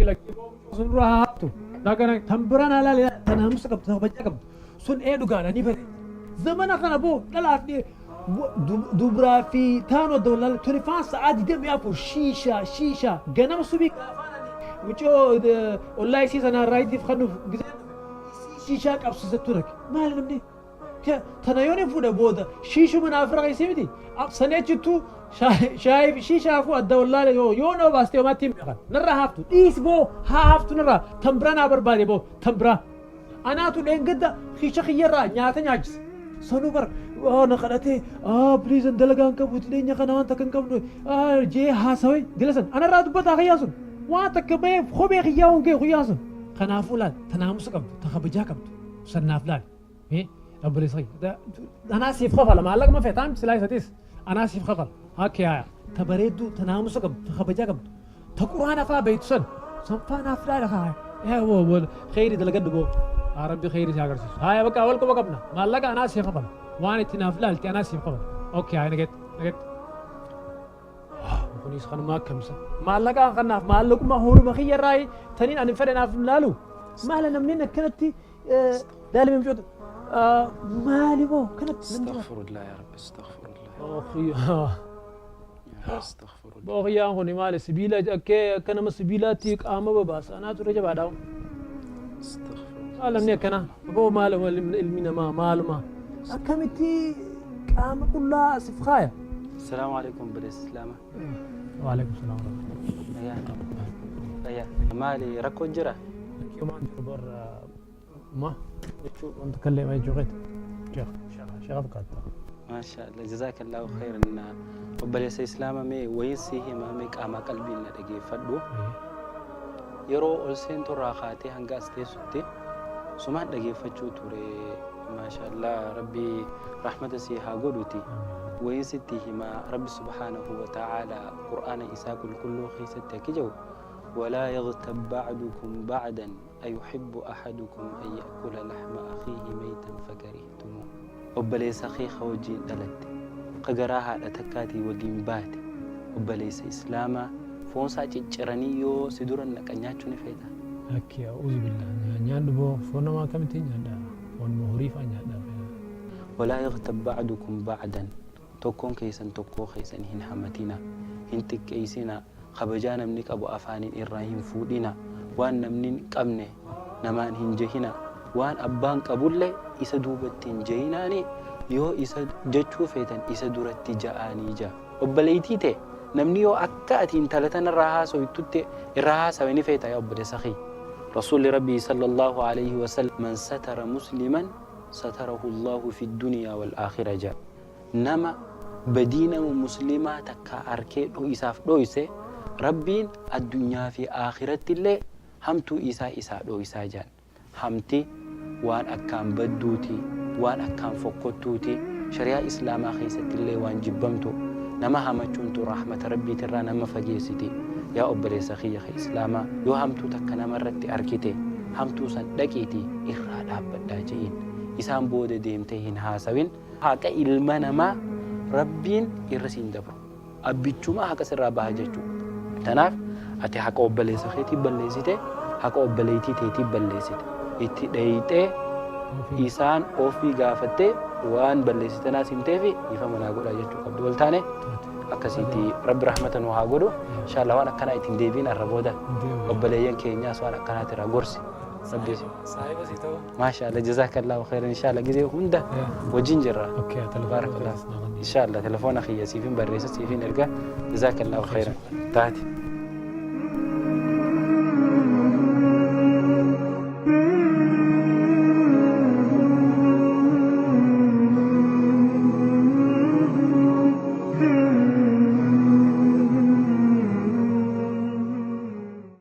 Lakkii sun dura haa haftu. Dhagana tan biraan haa laale tan naamusa qabdu tan kabajaa qabdu. Sun ee dhugaadha ni bareeda. Zamana kana boo dhalaaf dubraa fi taanu adda wallaala 24 sa'aa 24 shiishaa shiishaa ganama subii gaafaan ani mucoo ollaa isii sanaa raayitiif kennuuf gisee isii shiishaa qabsiisattu rake maali namni tana yoon hin fuudhe booda shiishuma naaf irra keessee miti sanii achittuu shaayii fi shiishaafuu adda wallaala yoo yoo nama baastee homaatti hin beekan narraa haftu dhiisi boo haa haftu narraa tan biraa naa barbaade boo tan biraa. Anaatu dheengadda kiisha kiyyarraa nyaata nyaachise. Sanuu bar na kadhatee please an dalagaa hin qabu dhiyeenya kana waan takka hin qabnu jee haasawee dila san anarraa dubbataa kiyyaan sun waan takka bahee kophee kiyyaa hongee kiyyaan sun. Kanaafuu laal ta naamusa qabdu ta kabajaa qabdu san naaf laal. Mee obboleessa kiyya anaa siif kafala maallaquma feetaan silaa isatis anaa siif kafala hakke haaya ta bareedduu ta naamusa qabdu ta kabajaa qabdu Ta qur'aana faa beeytu san san faa naaf laala kaa yaa woo woo kheyri dalagadhu boo haa rabbi kheyri si agarsiisu haaya bakka wal quba qabna maallaqa anaa siif kafala waan itti naaf laalte anaa siif kafala okay haaya nagetti nagetti kunis kanuma akkamsa maallaqa kanaaf maallaquma horuma kiyya irraa taniin ani fedhe naaf laalu maala namni akkanatti laalime mucoota maali boo kanatti namni Astaghfirullah ya Rabbi, astaghfirullah. Astaghfirullah. Boo kiyyaan kuni maali sibiila akkee akka nama sibiilaatti qaama babaasa anaatu irra jabaadha. Astaghfirullah. Maal namni akkana boo maal ilmi namaa maaluma akkamitti qaama qullaa sif kaaya. Assalamu alaikum obboleessa Islaama. Waalaikum salaam. Fayyaa. Fayyaa. Maali rakkoo jira? Rakkiumaan jiru bar ma jechuu wanta kallee ma jechuu keeti. Sheekh sheekh sheekh fakkaata. Maasha Allah jazakallahu khairan. Obboleessa Islaama mee wayiin sii himaa mee qaamaa qalbiin na dhageeffadhu. Yeroo ol seentu irraa kaatee hanga as teessutti sumaan dhageeffachuu ture. Maasha Allah Rabbi rahmata sii haa godhuti. Wayiin sitti himaa Rabbi subhaanahu wa ta'aala Qur'aana isaa qulqulluu keessatti akki jedhu walaa yaghtab ba'dukum ba'dan ayuhibbu ahadukum an ya'kula lahma akhiihi maytan fakarihtumuuh. Obboleessa kee ka wajjiin dhalatte, ka garaa haadha takkaatii waliin baate, obboleessa Islaamaa foon isaa cicciranii yoo si dura naqan nyaachuu ni feetaa? Lakki a'uuzubillah nyaadhu boo foon namaa akkamittiin nyaadha foonuma horii fa'aa nyaadha. Walaa yaghtab ba'dukum ba'dan tokkoon keessan tokkoo keessan hin hamatinaa, hin xiqqeessinaa, kabajaa namni qabu afaaniin irraa hin fuudhinaa, waan namni hin qabne namaan hin jehinaa, waan abbaan qabullee isa duubatti hin jehinaanii, yoo isa jechuu feetan isa duratti ja'aanii ja'a. Obboleeytii tee namni yoo akka ati intala tanarraa haasoytutti irraa haasawe ni feetaa yaa obboleessa kiyya? Rasuulli Rabbii sallallaahu aleyhi wasallam man satara musliman satarahu Allaahu fidduniyaa wal aakhira ja'a. Nama badii nama muslimaa takkaa arkee isaaf dhooyse Rabbiin addunyaa fi aakhirattillee hamtuu isaa isaa dhooysaa ja'an. Hamti waan akkaan badduuti, waan akkaan fokkottuuti, shari'aa islaamaa keessattillee waan jibbamtu. Nama hamachuun tun rahmata Rabbiitirraa nama fageessiti. Yaa obboleessa kiyya ka islaamaa yoo hamtuu takka namarratti arkite hamtuu san dhaqiitii irraa dhaabbadhaa je'iin. Isaan booda deemtee hin haasawin. Haqa ilma namaa Rabbiin irra siin dabru. Abbichumaa haqa sirraa baha jechuu. Tanaaf ati haqa obboleessa keetii balleessite, haqa obboleettii teetii balleessite. Itti dheeyxee isaan ofii gaafattee waan balleessite naas himteefi dhiifama naa godhaa jechuu qabdi. Wal taane akkasiiti Rabbi rahmata nu haa godhu. Inshallah waan akkanaa itti hin deebiin har'a booda obboleeyyan keenyaas waan akkanaati irraa gorsi. Rabbi Saahiba sii ta'uu. Maashaallah jazakallahu khairan inshallah gizee hunda wajjin jirra. Okay, telefoona Barakallah. keessa naa kenni. Inshallah telefoona kiyya siifin barreessa siifin erga jazakallahu khairan. Taate.